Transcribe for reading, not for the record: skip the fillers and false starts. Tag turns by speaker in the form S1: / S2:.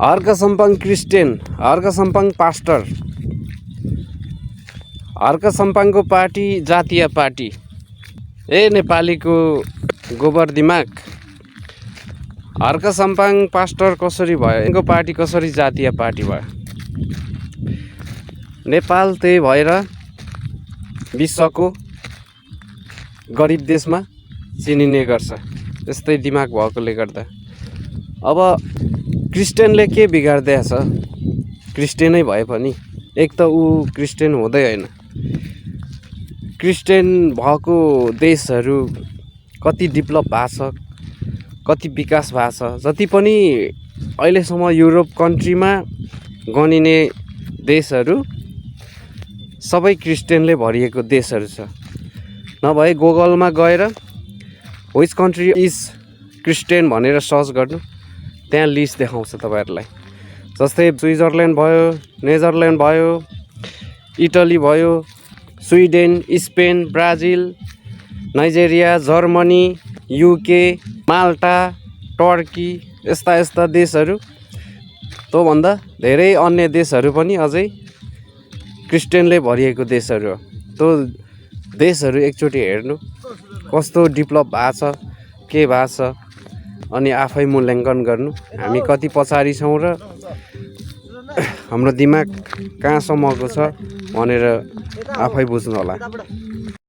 S1: अर्कसम्पाङ Christian, अर्कसम्पाङ pastor, अर्कसम्पाङको party जातीय party. नेपालीको गोबर दिमाग। अर्कसम्पाङ पास्टर कसरी भयो, यिनको पार्टी कसरी जातीय पार्टी भयो? नेपाल त्यही भएर विश्वको गरिब देशमा चिनिने गर्छ, यस्तै दिमाग भएकोले गर्दा। अब क्रिस्चियनले के बिगार्दैछ? क्रिस्चियनै भए पनि एक त ऊ क्रिस्चियन हुँदै होइन। क्रिस्चियन भएको देशहरू कति डेभलप भएको छ, कति विकास भएको छ। जति पनि अहिलेसम्म युरोप कन्ट्रीमा गनिने देशहरू सबै क्रिस्चियनले भरिएको देशहरू छ। नभए गुगलमा गएर विच कन्ट्री इज क्रिस्चियन भनेर सर्च गर्नु, त्यहाँ लिस्ट देखाउँछ तपाईँहरूलाई। जस्तै स्विजरल्यान्ड भयो, नेदरल्यान्ड भयो, इटली भयो, Sweden, Spain, Brazil, Nigeria, Germany, UK, Malta, Turkey, यस्ता देशहरू, त्योभन्दा धेरै अन्य देशहरू पनि अझै क्रिस्चियनले भरिएको देशहरू हो। त्यो देशहरू एकचोटि हेर्नु कस्तो डेभलप भएको छ, के भएको छ, अनि आफै मूल्याङ्कन गर्नु हामी कति पछाडि छौँ र हाम्रो दिमाग कहाँसम्मको छ भनेर आफै बुझ्नु होला।